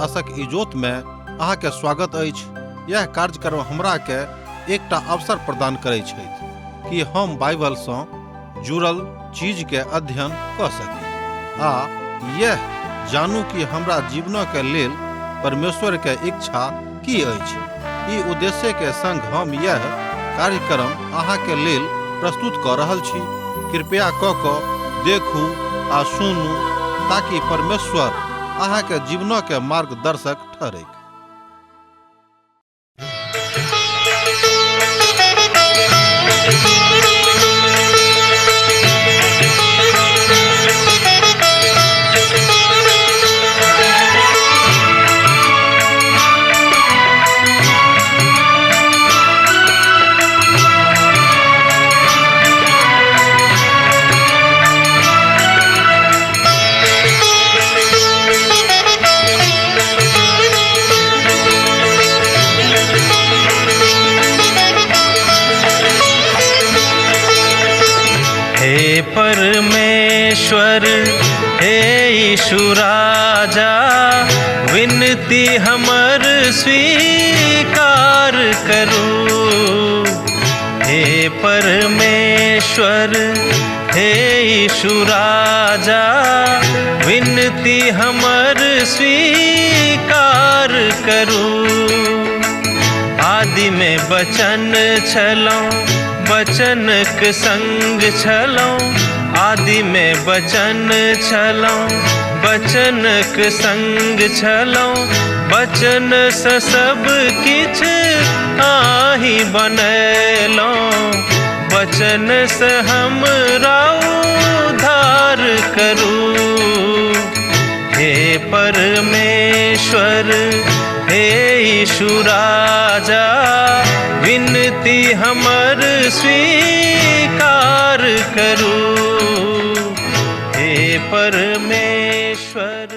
आशक इजोत में अहाँ के स्वागत अछि। यह कार्यक्रम हमरा के एकटा अवसर प्रदान करै छथि कि हम बाइबल सँ जुड़ल चीज के अध्ययन कऽ सकी आ यह जानू कि हमरा जीवन के लेल परमेश्वर के इच्छा की अछि। ई उद्देश्य के संग हम यह कार्यक्रम अहाँ के लेल प्रस्तुत कऽ रहल छी। कृपया कऽ कऽ देखू आ सुनू ताकि परमेश्वर अहाँ के जीवन के मार्गदर्शक ठहरैक। हे परमेश्वर, हे यीशु राजा, विनती हमर स्वीकार करू। हे परमेश्वर, हे यीशु राजा, विनती हमर स्वीकार करू। आदि में बचन छलौं, बचनक संग छलौं। आदि में बचन छलौं, बचनक संग छलौं। बचन से सब किछ आही बनेलौं, बचन से हमरा उद्धार करू। हे परमेश्वर, हे यीशु राजा, विनती हमर स्वीकार करू। हे परमेश्वर।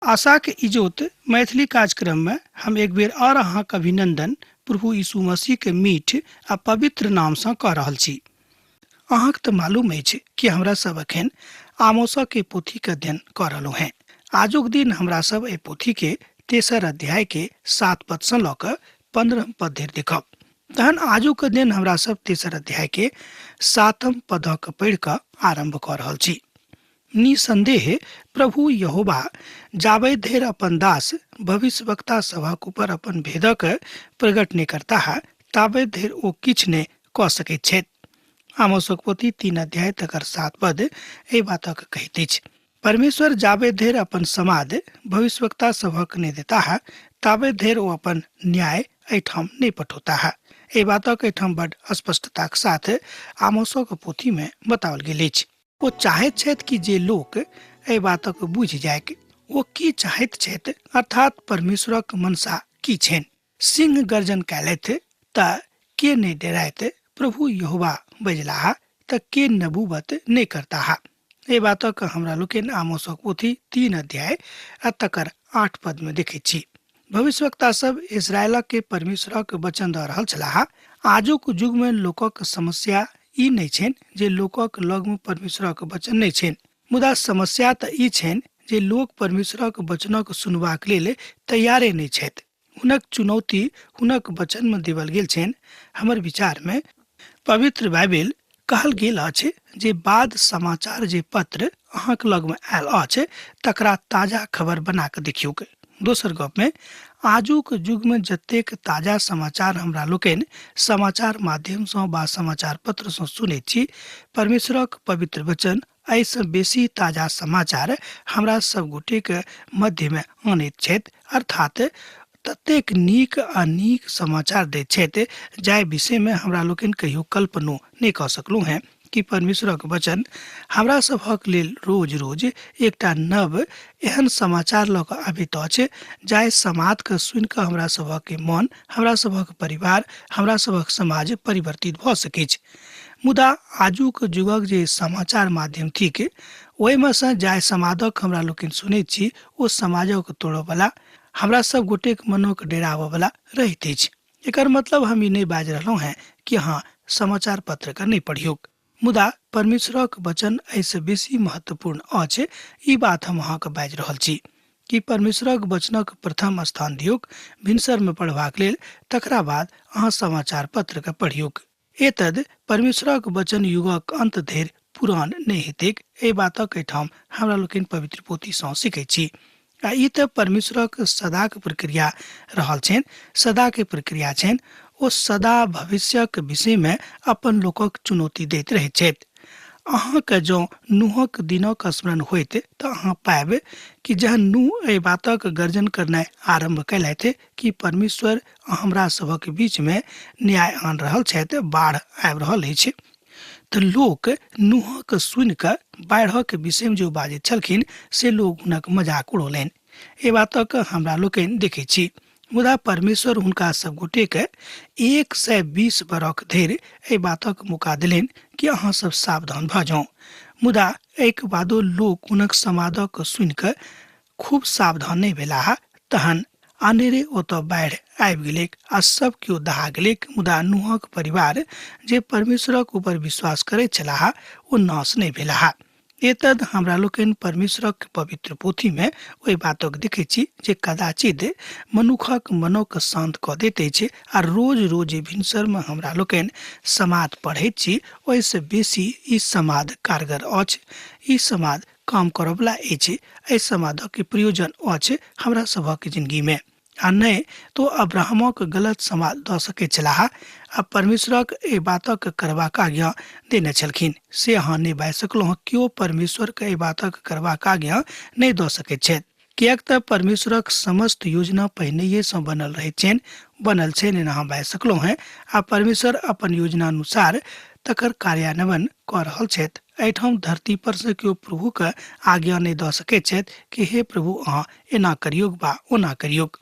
आशाक इजोत मैथिली कार्यक्रम में हम एक बेर और अहाँक अभिनंदन प्रभु यीशु मसीह के मीठ आ पवित्र नाम सँ कऽ रहल छी। अहाँक तऽ मालूम अछि कि हमरा सब अखन आमोस के पोथी के अध्ययन कऽ रहलहुँ हेँ। आजुक दिन हमरा सब एहि पोथी के तेसर अध्याय के 7 पद सँ लऽ कऽ 15 पद धरि देखब। तहन आजुक दिन हमरा सब तेसर अध्याय के 7 पदक पढ़ि कऽ आरंभ कऽ रहल छी। निसंदेह प्रभु यहोवा जाबे धरि अपन दास भविष्यवक्ता सभक ऊपर अपन भेदक प्रकट नहि करताह ताबे धरि ओ किछु नहि कऽ सकैत छथि। आमोसक पोथी 3 अध्याय तकर 7 पद एहि बातक कहैत अछि। परमेश्वर जाबे धरि अपन समाद भविष्यवक्ता सभक नहि देताह ताबे धरि ओ अपन न्याय एहिठाम नहि पठौताह। एहि बातक एहिठाम बड स्पष्टताक साथ आमोसक पोथी में बताओल गेल अछि। ओ चाहैत छथि कि जे लोक एहि बातक बुझि जाय ओ की चाहैत छथि, अर्थात परमेश्वरक मनसा की छनि। सिंह गर्जन कयलथि तऽ के नहि डेरायत, प्रभु यहोवा बजलाह तऽ के नबूवत नहि करताह। एहि बातक हमरा लोकनि आमोसक पोथी 3 अध्याय आ तकर 8 पद में देखैत छी। भविष्यवक्ता सब इस्राएलक के परमेश्वरक वचन दऽ रहल छलाह। आजुक युग में लोकक समस्या ई नहि छनि जे लोकक लग में परमेश्वरक वचन नहि छनि, मुदा समस्या तऽ ई छनि जे लोक परमेश्वरक वचनक सुनबाक लेल तैयारे नहि छथि। हुनक चुनौती हुनक वचन में देवल गेल छनि। हमर विचार में पवित्र बाइबिल कहल गेल अछि जे बाद समाचार जे पत्र अहाँक लग में आयल अछि तकरा ताजा खबर बना कऽ देखियौक। दोसर गप में आजुक युग में जतेक ताजा समाचार हमरा लोकनि समाचार माध्यम सँ वा समाचार पत्र सँ सुनैत छी, परमेश्वरक पवित्र वचन एहिसँ बेसी ताजा समाचार हमरा सब गोटेक मध्य में अनैत छथि, अर्थात ततेक नीक आ नीक समाचार दैत छथि जाहि विषय में हमरा लोकनि कहियो कल्पनो नहि कऽ सकलहुँ हेँ कि परमेश्वरक वचन हमरा सभक लेल रोज रोज एकटा नव एहन समाचार लऽ कऽ आबैत अछि जाहि समादके सुनि कऽ हमरा सभक मन, हमरा सभक परिवार, हमरा सभक समाज परिवर्तित भऽ सकैछ। मुदा आजुक युगक जे समाचार माध्यम थिक ओहिमे सँ जाहि समादक हमरा लोकनि सुनैत छी ओ समाजक तोड़यवला, हमरा सब गोटेक मनोक डेराबयवला रहैत अछि। एकर मतलब हम ई नहि बाजि रहलहुँ हेँ कि अहाँ समाचार पत्रके नहि पढ़ियौक। मुदा परमेश्वरक वचन एहिसँ बेसी महत्वपूर्ण अछि। ई बात हम अहाँके बाजि रहल छी कि परमेश्वरक वचनक प्रथम स्थान दियौक भिनसरमे पढ़बाक लेल, तकरा बाद अहाँ समाचार पत्रके पढ़ियौक। एतद परमेश्वरक वचन युगक अन्त धरि पुरान नहि हेतैक। एहि बातक एहिठाम हमरा लोकनि पवित्र पोथीसँ सीखै छी। आ ई तऽ परमेश्वरक सदाक प्रक्रिया रहल छनि, सदाके प्रक्रिया छनि। ओ सदा भविष्यक विषयमे अपन लोकक चुनौती दैत रहैत छथि। अहाँके जँ नूहक दिनक स्मरण होइत तऽ अहाँ पायब कि जहन नूह एहि बातक गर्जन करनाइ आरम्भ कयलथि कि परमेश्वर हमरा सभक बीचमे न्याय आनि रहल छथि, बाढ़ि आबि रहल अछि, तऽ लोक नूहक सुनि कऽ बाढ़िक विषयमे जे ओ बाजैत छलखिन से लोक हुनक मजाक उड़ौलनि। एहि बातक हमरा लोकनि देखै छी। मुदा परमेश्वर हुनका सब गोटेके 120 बरख धरि एहि बातक मौका देलनि कि अहाँ सब सावधान भऽ जाउ। मुदा एहिके बादो लोक हुनक समादक सुनि कऽ खूब सावधान नहि भेलाह। तहन अनेरे ओतऽ बाढ़ि आबि गेलैक आ सब केओ दहा गेलैक। मुदा नूहक परिवार जे परमेश्वरक ऊपर विश्वास करैत छलाह ओ नाश नहि भेलाह। एतद हमरा लोकनि परमेश्वरक पवित्र पोथीमे ओहि बातक देखै छी जे कदाचित मनुखक मनोके शान्त कऽ दैत अछि। आ रोज रोज भिनसरमे हमरा लोकनि समाद पढ़ैत छी, ओहिसँ बेसी ई समाद कारगर अछि। ई समाद काम करऽवला अछि। एहि समादक प्रयोजन अछि हमरा सभक जिंदगीमे। आ नहि तो अब्राहमक गलत समाद दऽ सकैत छलाह आ परमेश्वरक एहि बातक करबाक आज्ञा देने छलखिन, से अहाँ नहि बाजि सकलहुँ। केओ परमेश्वरके एहि बातक करबाक आज्ञा नहि दऽ सकैत छथि, किएक तऽ परमेश्वरक समस्त योजना पहिनहिएसँ बनल रहैत छनि, बनल छनि, एना अहाँ बाजि सकलहुँ हेँ। आ परमेश्वर अपन योजना अनुसार तकर कार्यान्वयन कऽ रहल छथि। एहिठाम धरती पर से केओ प्रभुके आज्ञा नहि दऽ सकैत छथि कि हे प्रभु अहाँ एना करियौक वा ओना करियौक।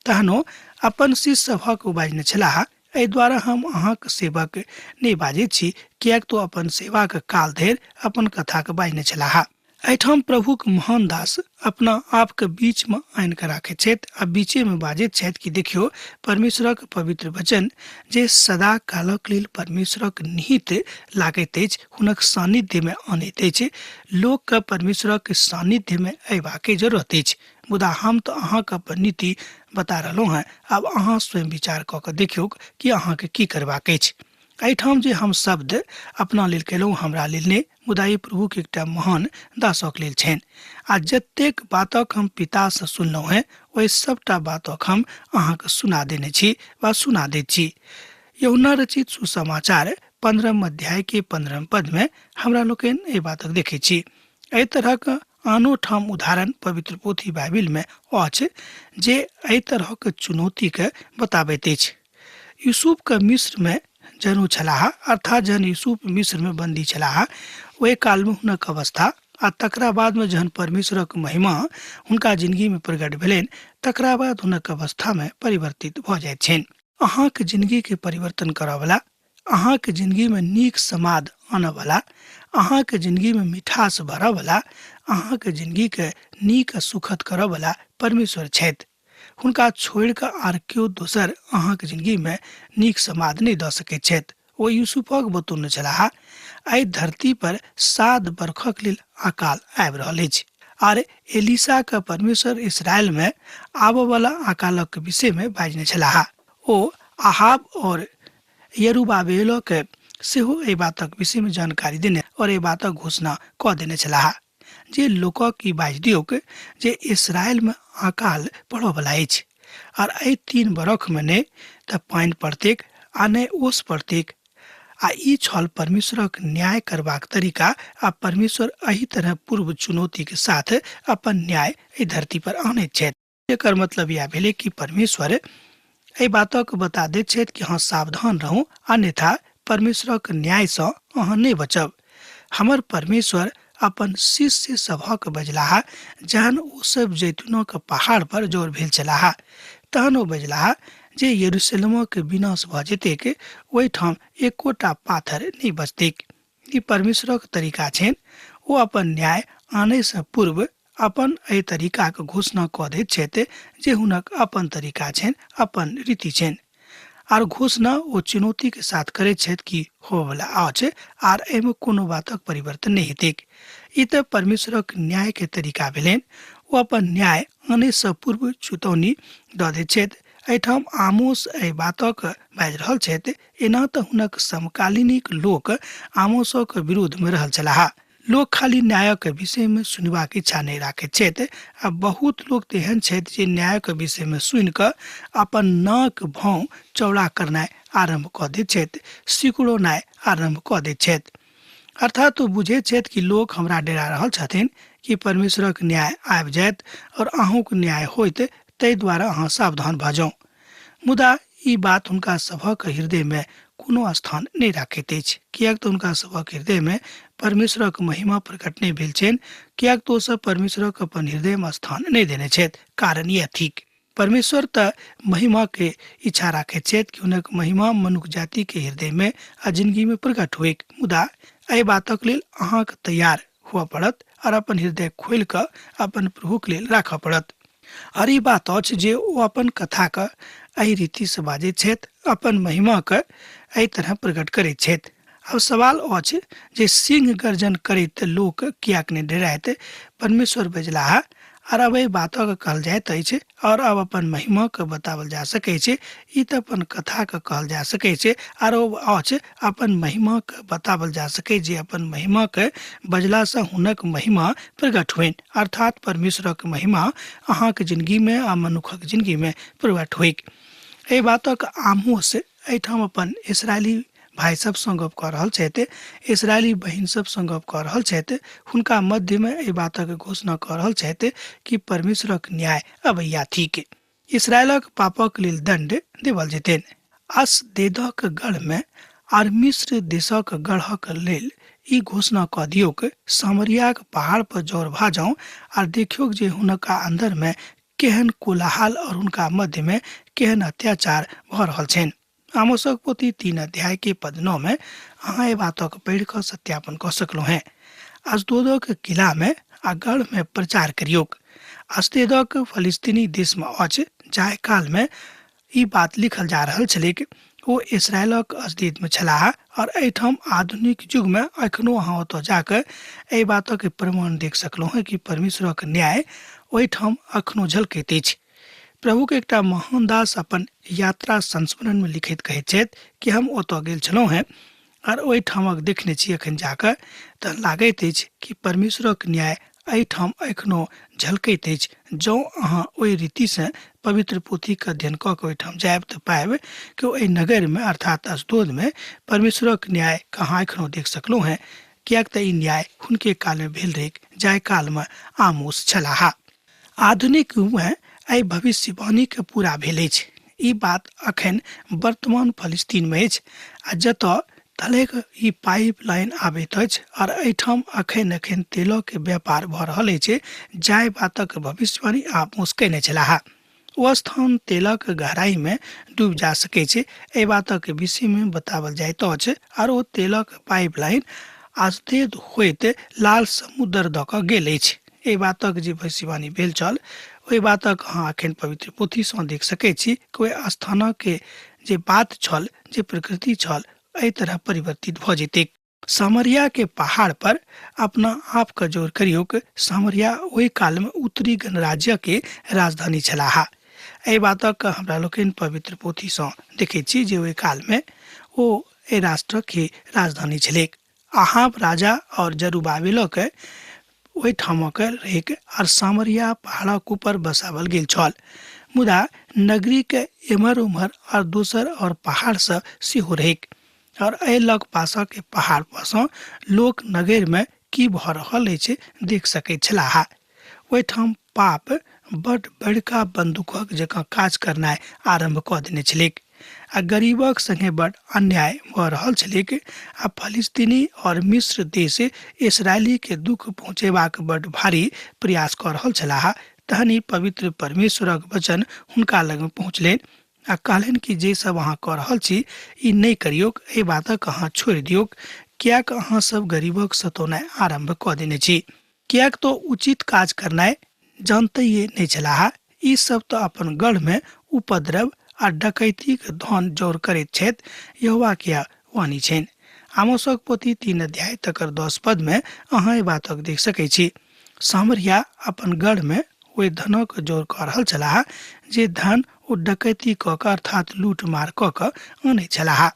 तहनो अपन शिष्य सभक ओ बाजने छलाह, एहि द्वारा हम अहाँक सेवक नहि बाजैत छी, किएक तो अपन सेवाक काल धरि अपन कथाके बाजने छलाह। एहिठाम प्रभुक महान दास अपना आपके बीचमे आनि कऽ राखैत छथि आ बीचेमे बाजैत छथि कि देखियौ, परमेश्वरक पवित्र वचन जे सदा कालक लेल परमेश्वरक निहित लागैत अछि, हुनक सान्निध्यमे अनैत अछि। लोकके परमेश्वरक सान्निध्यमे अयबाके जरूरत अछि। मुदा हम तऽ अहाँके अपन नीति बता रहलहुँ हेँ, आब अहाँ स्वयं विचार कऽ कऽ देखियौ कि अहाँके की करबाक अछि। एहिठाम जे हम शब्द अपना लेल कयलहुँ हमरा लेल नहि, मुदा ई प्रभुके एकटा महान दासक लेल छनि। आ जतेक बातक हम पितासँ सुनलहुँ हेँ ओहि सभटा बातक हम अहाँके सुना देने छी वा सुना दैत छी। यूहन्ना रचित सुसमाचार 15 अध्याय के 15 पद में हमरा लोकनि एहि बातक देखै छी। एहि तरहक आनो ठाम उदाहरण पवित्र पोथी बाइबिल में अछि जे एहि तरहक चुनौती के बताबैत अछि। यूसुफ के मिस्र में जहन ओ छलाह, अर्थात जहन यूसुफ मिस्र में बंदी छलाह ओहि काल में हुनक अवस्था आ तकरा बाद में जहन परमेश्वरक महिमा हुनका जिंदगी में प्रकट भेलनि तकरा बाद हुनक अवस्था में परिवर्तित भऽ जाइत छनि। अहाँके जिंदगी के परिवर्तन करऽवला, अहाँके जिंदगी में नीक समाद आनऽवला, अहाँके जिंदगी में मिठास भरऽवला, अहाँके जिंदगी के नीक आ सुखद करऽवला परमेश्वर छथि। हुनका छोड़ि कऽ आर केओ दोसर अहाँके जिंदगी में नीक समाद नहि दऽ सकैत छथि। ओ यूसुफक बतौने छलाह, एहि धरती पर 7 बरखक लेल अकाल आबि रहल अछि। आर एलिसा के परमेश्वर इसराइल में आबऽ वाला अकालक विषय में बाजने छलाह। ओ अहाब और यरूबाबेलो के सेहो एहि बातक विषय में जानकारी देने और एहि बातक घोषणा कऽ देने छलाह जे लोकक ई बाजि दियौक जे इसराइल में अकाल पड़ऽ वाला अछि और एहि 3 बरख में नहि तऽ पानि पड़तैक आ नहि ओस पड़तैक। आ ई छल परमेश्वरक न्याय करबाक तरीका आ परमेश्वर एहि तरह पूर्व चुनौती के साथ अपन न्याय एहि धरती पर आनैत छथि। एकर मतलब इएह भेलै कि परमेश्वर एहि बातक बता दैत छथि कि अहाँ सावधान रहू, अन्यथा परमेश्वरक न्यायसँ अहाँ नहि बचब। हमर परमेश्वर अपन शिष्य सभक बजलाह, जहन ओ सब जैतूनक पहाड़ पर जोर भेल छलाह तहन ओ बजलाह जे यरूशलेमक विनाश भऽ जेतैक, ओहिठाम एकोटा पाथर नहि बचतैक। ई परमेश्वरक तरीका छनि। ओ अपन न्याय आनयसँ पूर्व अपन एहि तरीकाक घोषणा कऽ दैत छथि जे हुनक अपन तरीका छनि, अपन रीति छनि। आर घोषणा ओ चुनौती के साथ करैत छथि कि होबयवला अछि आर एहिमे कोनो बातक परिवर्तन नहि हेतैक। ई तऽ परमेश्वरक न्याय के तरीका भेलनि। ओ अपन न्याय आनयसँ पूर्व चेतौनी दऽ दैत छथि। एहिठाम आमोस एहि बातक बाजि रहल छथि। एना तऽ हुनक समकालीनिक लोक आमोसक विरोधमे रहल छलाह। लोक खाली न्यायक विषयमे सुनबाक इच्छा नहि राखैत छथि आ बहुत लोक तेहन छथि जे न्यायक विषयमे सुनि कऽ अपन नाक भौं चौड़ा करनाइ आरम्भ कऽ दैत छथि, सिकुड़ौनाइ आरम्भ कऽ दैत छथि। अर्थात ओ बुझैत छथि कि लोक हमरा डरा रहल छथिन कि परमेश्वरक न्याय आबि जायत और अहूँक न्याय होइत, ताहि द्वारा अहाँ सावधान भऽ जाउ। मुदा ई बात हुनका सभक हृदयमे कोनो स्थान नहि राखैत अछि, किएक तऽ हुनका सभक हृदयमे परमेश्वरक महिमा प्रकट नहि भेल छनि, किएक तऽ ओ सभ परमेश्वरक अपन हृदयमे स्थान नहि देने छथि। कारण यैह थिक, परमेश्वर तऽ महिमाके इच्छा राखैत छथि कि हुनक महिमा मनुख जातिके हृदयमे आ जिंदगीमे प्रकट होइक, मुदा एहि बातक लेल अहाँके तैयार हुअ पड़त और अपन हृदय खोलि कऽ अपन प्रभुक लेल राखऽ पड़त। आर ई बात अछि जे ओ अपन कथाके एहि रीतिसँ बाजैत छथि, अपन महिमाके एहि तरह प्रकट करैत छथि। आब सवाल अछि जे सिंह गर्जन करैत लोक किएक नहि डराइत? परमेश्वर बजलाह, आर अब एहि बातक कहल जाइत अछि और अब अपन महिमाके बताओल जा सकै छै। ई तऽ अपन कथाके कहल जा सकै छै आर ओ अछि अपन महिमाके बताओल जा सकै जे अपन महिमाके बजलासँ हुनक महिमा प्रकट होइन, अर्थात परमेश्वरक महिमा अहाँके जिंदगीमे आ मनुखक जिंदगीमे प्रकट होइक। एहि बातक आमोस एहिठाम अपन इसराइली भाइ सबसँ गप कऽ रहल छथि, इसराइली बहिन सबसँ गप कऽ रहल छथि, हुनका मध्यमे एहि बातक घोषणा कऽ रहल छथि कि परमेश्वरक न्याय अबैया थिक। इसराइलक पापक लेल दण्ड देवल जेतनि। असदेदक गढ़मे आर मिस्र देशक गढ़क लेल ई घोषणा कऽ दियौक, सामरियाक पहाड़ पर जौर भऽ जाउ आर देखियौक जे हुनका अन्दरमे केहन कोलाहल और हुनका मध्यमे केहन अत्याचार भऽ रहल छनि। आमोसक पोथी 3 अध्याय के पद 9 में अहाँ एहि बातक पढ़ि कऽ सत्यापन कऽ सकलहुँ हेँ। अशदोदक किला में आ गढ़ में प्रचार करियौक। अशदेदक फलिस्तीनी देश में अछि, जाहि काल में ई बात लिखल जा रहल छलैक ओ इसराइलक अशदेद में छलाह और एहिठाम आधुनिक युग में एखनो अहाँ ओतऽ जाकऽ एहि बातक प्रमाण देख सकलहुँ हेँ कि परमेश्वरक न्याय ओहिठाम एखनो झलकैत अछि। प्रभुके एकटा महान दास अपन यात्रा संस्मरणमे लिखैत कहैत छथि कि हम ओतऽ गेल छलहुँ हेँ आर ओहिठामक देखने छी एखन जाकऽ तऽ लागैत अछि कि परमेश्वरक न्याय एहिठाम एखनो झलकैत अछि। जँ अहाँ ओहि रीतिसँ पवित्र पोथीके अध्ययन कऽ कऽ ओहिठाम जायब तऽ पायब कि ओहि नगरमे अर्थात अशदोदमे परमेश्वरक न्याय कहाँ एखनो देख सकलहुँ हेँ, किएक तऽ ई न्याय हुनके कालमे भेल रहैक जाहि कालमे आमोस छलाह। आधुनिक युगमे एहि भविष्यवाणीके पूरा भेल अछि। ई बात अखन वर्तमान फलिस्तीनमे अछि आ जतऽ तलेक ई पाइप लाइन आबैत अछि और एहिठाम अखन अखन तेलके व्यापार भऽ रहल अछि, जाहि बातक भविष्यवाणी आमोस कयने छलाह। ओ स्थान तेलक गहराइमे डूबि जा सकै छै, एहि बातक विषयमे बताओल जाइत अछि आर ओ तेलक पाइप लाइन आस्तेद होइत लाल समुद्र दऽ कऽ गेल अछि। एहि बातक जे भविष्यवाणी भेल छल ओहि बातक अहाँ अखन पवित्र पोथीसँ देख सकै छी कि ओहि स्थानक जे बात छल, जे प्रकृति छल, एहि तरह परिवर्तित भऽ जेतैक। सामरिया के पहाड़ पर अपना आप के जोर करियौक। सामरिया ओहि काल में उत्तरी गणराज्य के राजधानी छलाह। एहि बातक हमरा लोकनि पवित्र पोथी सँ देखैत छी जे ओहि काल में ओ एहि राष्ट्र के राजधानी छलैक। अहाब राजा और जरुबाबिलक ओहिठामक रहैक आर सामरिया पहाड़क ऊपर बसावल गेल छल। मुदा नगरी के एम्हर उम्हर और दोसर और पहाड़ सब सेहो रहैक और एहि लग पासक पहाड़ पर सँ लोक नगर में की भऽ रहल अछि देख सकैत छलाह। ओहिठाम पाप बड बड़का बंदूकक जकाँ काज करनाइ आरम्भ कऽ देने छलैक आ गरीबक संगे बड अन्याय भऽ रहल छलैक आ फलिस्तीनी और मिस्र देश इसराइली के दुख पहुँचेबाक बड भारी प्रयास कऽ रहल छलाह। तहन ई पवित्र परमेश्वरक वचन हुनका लग में पहुँचलनि आ कहलनि कि जे सब अहाँ कऽ रहल छी ई नहि करियौक, एहि बातक अहाँ छोड़ि दियौक, किएक अहाँ सब गरीबक सतौनाइ आरम्भ कऽ देने छी। किएक तो उचित काज करनाइ जानतैये नहि छलाह। ई सब तऽ अपन गढ़मे उपद्रव आ डकैतीक धन जौर करैत छथि, यहोवा के वाणी छनि। आमोसक पोथी 3 अध्याय तकर 10 पद में अहाँ एहि बातक देख सकै छी। सामरिया अपन गढ़ में ओहि धनक जोर कऽ रहल छलाह जे धन ओ डकैती कऽ कऽ अर्थात लूट मार कऽ कऽ अनैत छलाह।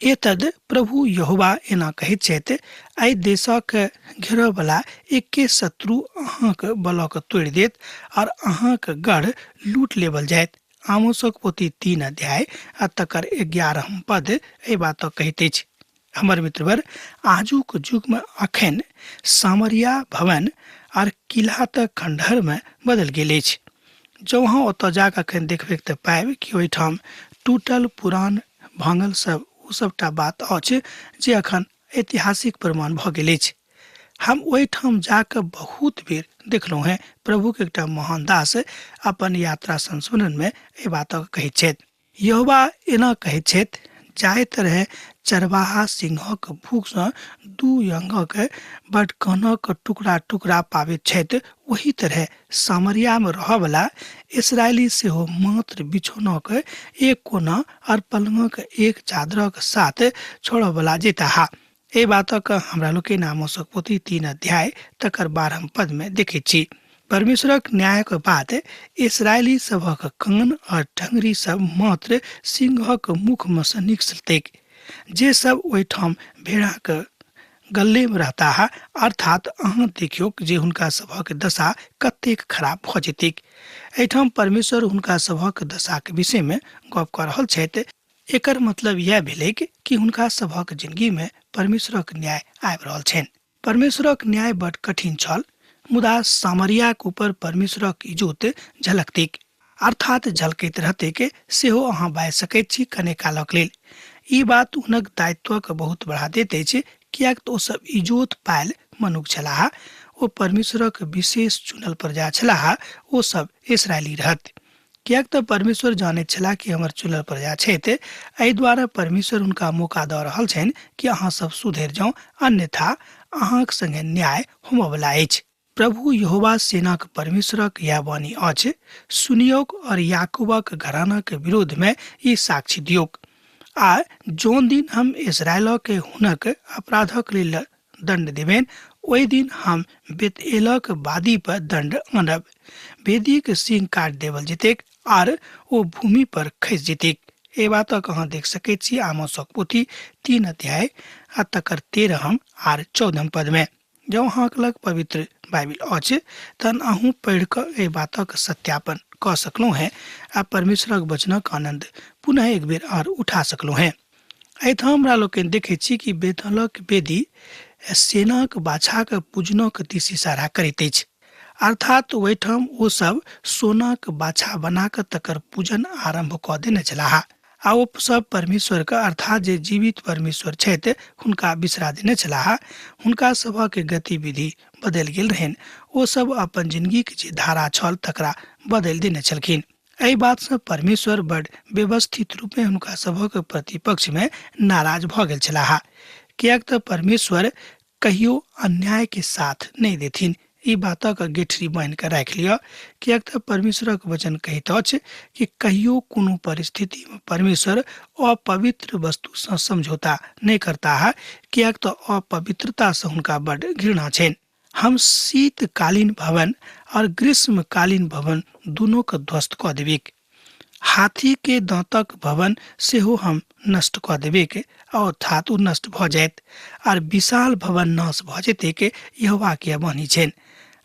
एतद प्रभु यहोवा एना कहैत छथि, एहि देशक घेरऽवला एके शत्रु अहाँक बलक तोड़ि देत और अहाँक गढ़ लूट लेबल जायत। आमोसक पोथी 3 अध्याय आ तकर 11 पद एहि बातक कहैत अछि। हमर मित्रवर, आजुक युग में अखन सामरिया भवन आर किला तक खंडहर में बदल गेल अछि। जँ अहाँ ओतऽ जाकऽ अखन देखबै तऽ पाबि कि ओहिठाम टूटल पुरान भाँगल सब ओ सबटा बात अछि जे अखन ऐतिहासिक प्रमाण भऽ गेल अछि। हम ओहिठाम जाकऽ बहुत बेर देखलहुँ हेँ। प्रभुके एकटा महान दास अपन यात्रा संस्मरणमे एहि बातक कहैत छथि। यहोवा एना कहैत छथि, जाहि तरहे चरवाहा सिंहक भूखसँ 2 अंगक बटकनक टुकड़ा टुकड़ा पाबैत छथि, ओही तरहे सामरियामे रहऽवला इसराइली सेहो मात्र बिछौनाक एक कोना और पलंगक एक चादरक साथ छोड़ऽवला जेताह। एहि बातक हमरा लोकनि आमोसक पोथी 3 अध्याय तकर 12 पद में देखैत छी। परमेश्वरक न्यायक बाद इसराइली सभक कान और टंगरी सब मात्र सिंहक मुख में से निकलतैक, जे सब ओहिठाम भेड़ाक गल्ले में रहताह। अर्थात अहाँ देखियौक जे हुनका सभक दशा कतेक खराब भऽ जेतैक। एहिठाम परमेश्वर हुनका सभक दशाक विषय में गप कऽ रहल छथि। एकर मतलब यह भेलैक कि हुनका सभक जिंदगी में परमेश्वरक न्याय आबि रहल छनि। परमेश्वरक न्याय बड कठिन छल, मुदा सामरियाक ऊपर परमेश्वरक इजोत झलकतैक, अर्थात झलकैत रहतैक सेहो अहाँ बाजि सकैत छी कने कालक लेल। ई बात हुनक दायित्वक बहुत बढ़ा दैत अछि, किएक तऽ ओ सब इजोत पायल मनुख छलाह, ओ परमेश्वरक विशेष चुनल प्रजा छलाह, ओ सब इसराइली रहत। किएक तऽ परमेश्वर जानैत छलाह कि हमर चुनल प्रजा छथि। एहि द्वारे परमेश्वर हुनका मौका दऽ रहल छनि कि अहाँ सब सुधरि जाउ, अन्यथा अहाँक संगे न्याय होमऽवला अछि। प्रभु यहोवा सेनाक परमेश्वरक यैह वाणी अछि, सुनियौक और याकूबक घरानाक विरोध में ई साक्षी दियौक। आ जोन दिन हम इसराइलक हुनक अपराधक लेल दण्ड देबनि, ओहि दिन हम बेतएलक वादी पर दण्ड आनब। वेदीक सींग काटि देवल जेतैक आर ओ भूमि पर खसि जेतैक। एहि बातक अहाँ देख सकैत छी आमोसक पोथी 3 अध्याय आ तकर 13 आर 14 पद में। जँ अहाँक लग पवित्र बाइबिल अछि तहन अहूँ पढ़ि कऽ एहि बातक सत्यापन कऽ सकलहुँ हेँ आ परमेश्वरक वचनक आनंद पुनः एक बेर आर उठा सकलहुँ हेँ। एहिठाम हमरा लोकनि देखैत छी कि बेथलक वेदी सेनाक बाछाक पूजनक दिस इशारा करैत अछि, अर्थात ओहिठाम ओ सब सोनाक बाछा बना कऽ तकर पूजन आरंभ कऽ देने छलाह आ ओ सब परमेश्वरके अर्थात जे जीवित परमेश्वर छथि हुनका बिसरा देने छलाह। हुनका सभक गतिविधि बदलि गेल रहनि, ओ सब अपन जिंदगीक जे धारा छल तकरा बदलि देने छलखिन। एहि बातसँ परमेश्वर बड व्यवस्थित रूपमे हुनका सभक प्रतिपक्षमे नाराज भऽ गेल छलाह, किएक तऽ परमेश्वर कहियो अन्यायके साथ नहि देथिन। ई बातक गेठरी बान्हि कऽ राखि लिअ, किएक तऽ परमेश्वरक वचन कहैत अछि कि कहियो कोनो परिस्थितिमे परमेश्वर अपवित्र वस्तुसँ समझौता नहि करताह, किएक तऽ अपवित्रतासँ हुनका बड घृणा छनि। हम शीतकालीन भवन और ग्रीष्मकालीन भवन दुनू के ध्वस्त कऽ देबेक। हाथी के दांतक भवन सेहो हम नष्ट कऽ देबेक, अर्थात ओ नष्ट भऽ जायत आर विशाल भवन नाश भऽ जेतैक, यहोवा के वाणी छनि।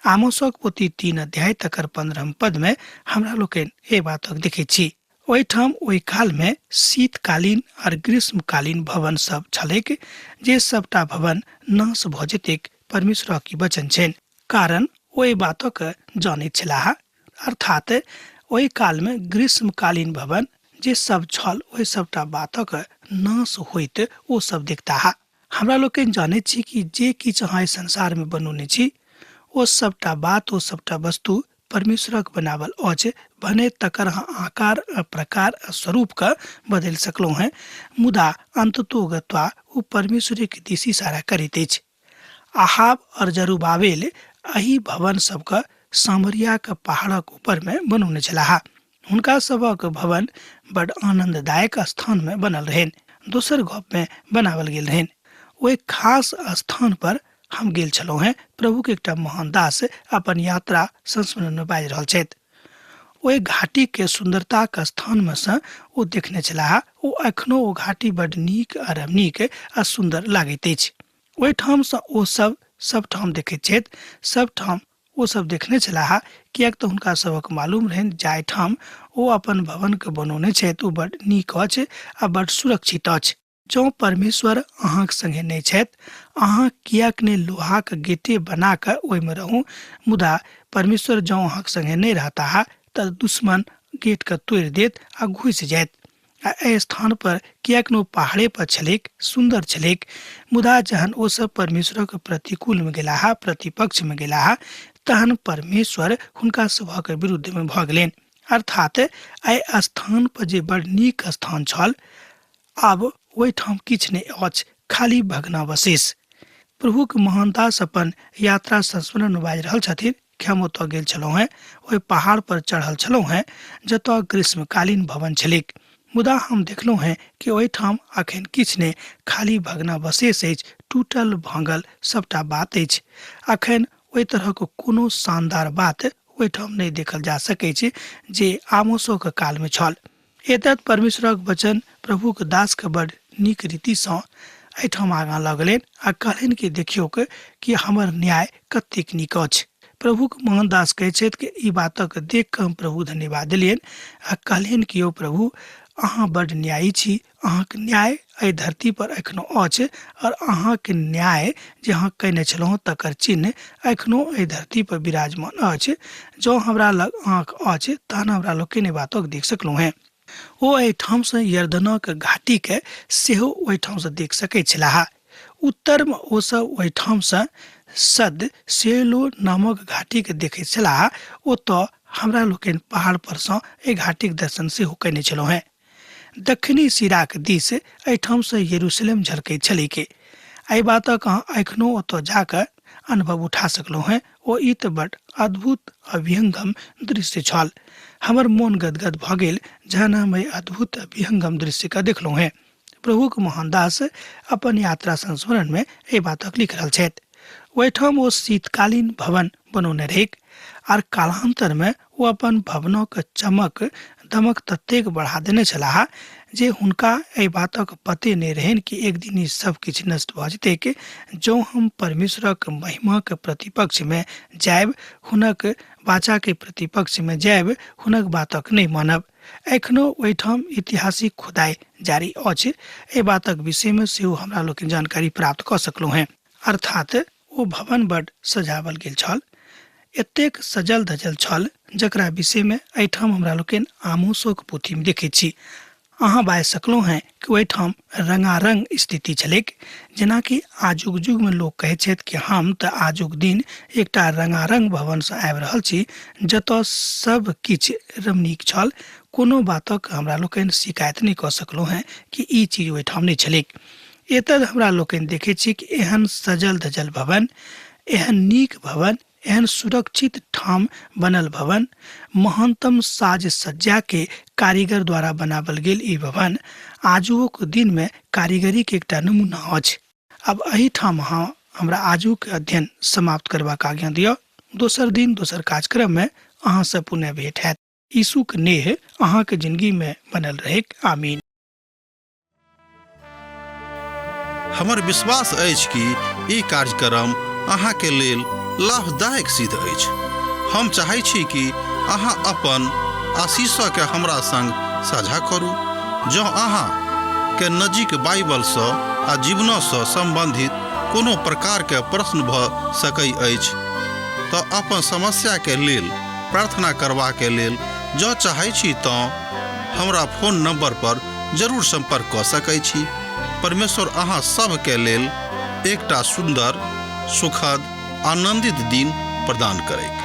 आमोसक पोथी 3 अध्याय तकर 15 पद में हमरा लोकनि एहि बातक देखैत छी। ओहिठाम ओहि कालमे शीतकालीन आर ग्रीष्मकालीन भवन सब छलैक, जे सबटा भवन नाश भऽ जेतैक, परमेश्वरक ई वचन छनि। कारण ओ एहि बातक जानैत छलाह, अर्थात ओहि कालमे ग्रीष्मकालीन भवन जे सब छल ओहि सबटा बातक नाश होइत ओ सब देखताह। हमरा लोकनि जानैत छी कि जे किछु अहाँ एहि संसारमे बनौने छी ओ सबटा बात, ओ सबटा वस्तु परमेश्वरक बनावल अछि, भने तकर अहाँ आकार आ प्रकार आ स्वरूपके बदलि सकलहुँ हेँ, मुदा अन्ततोगत्वा ओ परमेश्वरेके दिस इशारा करैत अछि। अहाब और जरुबाबेल एहि भवन सबके सामरियाक पहाड़क ऊपरमे बनौने छलाह। हुनका सभक भवन बड आनन्ददायक स्थानमे बनल रहनि, दोसर गपमे बनावल गेल रहनि। ओहि खास स्थान पर हम गेल छलहुँ हेँ। प्रभुके एकटा महान दास अपन यात्रा संस्मरणमे बाजि रहल छथि। ओहि घाटीके सुन्दरताक स्थानमे सँ ओ देखने छलाह। ओ एखनो ओ घाटी बड नीक आ रमणीक आ सुन्दर लागैत अछि। ओहिठामसँ ओ सब सबठाम देखैत छथि, सबठाम ओ सब देखने छलाह, किएक तऽ हुनका सभक मालूम रहनि जाहिठाम ओ अपन भवनके बनौने छथि ओ बड नीक अछि आ बड सुरक्षित अछि। जँ परमेश्वर अहाँक संगे नहि छथि, अहाँ किएक ने लोहाक गेटे बना कऽ ओहिमे रहू, मुदा परमेश्वर जँ अहाँक संगे नहि रहताह तऽ दुश्मन गेटके तोड़ि देत आ घुसि जायत। आ एहि स्थान पर किएक ने ओ पहाड़े पर छलैक, सुन्दर छलैक, मुदा जहन ओ सब परमेश्वरक प्रतिकूलमे गेलाह, प्रतिपक्षमे गेलाह, तहन परमेश्वर हुनका सभक विरुद्धमे भऽ गेलनि। अर्थात एहि स्थान पर जे बड़ नीक स्थान छल, आब ओहिठाम किछु नहि अछि, खाली भग्नावशेष। प्रभुक महानदास अपन यात्रा संस्मरण बाजि रहल छथिन कि हम ओतऽ गेल छलहुँ हेँ, ओहि पहाड़ पर चढ़ल छलहुँ हेँ जतऽ ग्रीष्मकालीन भवन छलैक, मुदा हम देखलहुँ हेँ कि ओहिठाम अखन किछु नहि, खाली भग्नावशेष अछि, टूटल भाँगल सबटा बात अछि। अखन ओहि तरहक कोनो शानदार बात ओहिठाम नहि देखल जा सकैछ जे आमोसोक कालमे छल। एतत् परमेश्वरक वचन प्रभुक दासके बड नीक रीतिसँ एहिठाम आगाँ लऽ गेलनि आ कहलनि कि देखियौक कि हमर न्याय कतेक नीक अछि। प्रभुक महान दास कहै छथि कि ई बातक देख कऽ हम प्रभु धन्यवाद देलियनि आ कहलियनि कि यौ प्रभु, अहाँ बड न्यायी छी, अहाँक न्याय एहि धरती पर एखनो अछि और अहाँक न्याय जे अहाँ कयने छलहुँ तकर चिन्ह एखनो एहि धरती पर विराजमान अछि। जँ हमरा लग आँख अछि तहन हमरा लोकनि एहि बातक देख सकलहुँ हेँ। ओ एहिठामसँ यर्दनक घाटीके सेहो ओहिठामसँ देख सकैत छलाह। उत्तरमे ओ सब ओहिठामसँ सद सेलो नामक घाटीके देखैत छलाह। ओतऽ हमरा लोकनि पहाड़ परसँ एहि घाटीक दर्शन सेहो कयने छलहुँ हेँ। दक्षिणी सिराक दिस एहिठामसँ यरूशलेम झलकैत छलैक। एहि बातक अहाँ एखनो ओतऽ जाकऽ अनुभव उठा सकलहुँ हेँ। ओ ई तऽ बड अद्भुत आ विहंगम दृश्य छल। हमर मोन गदगद भऽ गेल जहन हम एहि अद्भुत आ विहंगम दृश्यके देखलहुँ हेँ। प्रभुक महान दास अपन यात्रा संस्मरणमे एहि बातक लिख रहल छथि। ओहिठाम ओ शीतकालीन भवन बनौने रहैक आर कालान्तरमे ओ अपन भवनक चमक दमक ततेक बढ़ा देने छलाह जे हुनका एहि बातक पते नहि रहनि कि एक दिन ई सब किछु नष्ट भऽ जेतैक। जँ हम परमेश्वरक महिमाक प्रतिपक्षमे जायब, हुनक वाचाके प्रतिपक्षमे जायब, हुनक बातक नहि मानब। एखनो ओहिठाम ऐतिहासिक खुदाइ जारी अछि। एहि बातक विषयमे सेहो हमरा लोकनि जानकारी प्राप्त कऽ सकलहुँ हेँ। अर्थात ओ भवन बड सजावल गेल छल, एतेक सजल धजल छल जकरा विषयमे एहिठाम हमरा लोकनि आमोसोक पोथीमे देखैत छी। अहाँ बाजि सकलहुँ हेँ कि ओहिठाम रंगारंग स्थिति छलैक, जेनाकि आजुक युगमे लोक कहैत छथि कि हम तऽ आजुक दिन एकटा रंगारंग भवनसँ आबि रहल छी जतऽ सब किछु रमणीक छल, कोनो बातक हमरा लोकनि शिकायत नहि कऽ सकलहुँ हेँ कि ई चीज ओहिठाम नहि छलैक। एतऽ हमरा लोकनि देखै छी कि एहन सजल धजल भवन, एहन नीक भवन, एहन सुरक्षित ठाम बनल भवन, महानतम साज सज्जा के कारीगर द्वारा बनावल गेल ई भवन आजुओक दिन में कारीगरी के एकटा नमूना अछि। आब एहि ठाम अहाँ हमरा आजुक अध्ययन समाप्त करबाक आज्ञा दिअ। दोसर दिन दोसर कार्यक्रम में अहाँ से पुनः भेंट हैत। यीशुक नेह अहाँके जिंदगी में बनल रहैक। आमीन। हमर विश्वास अछि कि ई कार्यक्रम अहाँके लेल लाभदायक सिद्ध अछि। हम चाहै छी कि अहाँ अपन आशीषके हमरा संग साझा करू। जँ अहाँ के नजीक बाइबलसँ आ जीवनसँ सम्बन्धित कोनो प्रकारके प्रश्न भऽ सकै अछि तऽ अपन समस्याके लेल प्रार्थना करबाके लेल जँ चाहै छी तँ हमरा फोन नंबर पर जरूर संपर्क कऽ सकै छी। परमेश्वर अहाँ सभके लेल एकटा सुन्दर, सुखद, आनंदित दिन प्रदान करैक।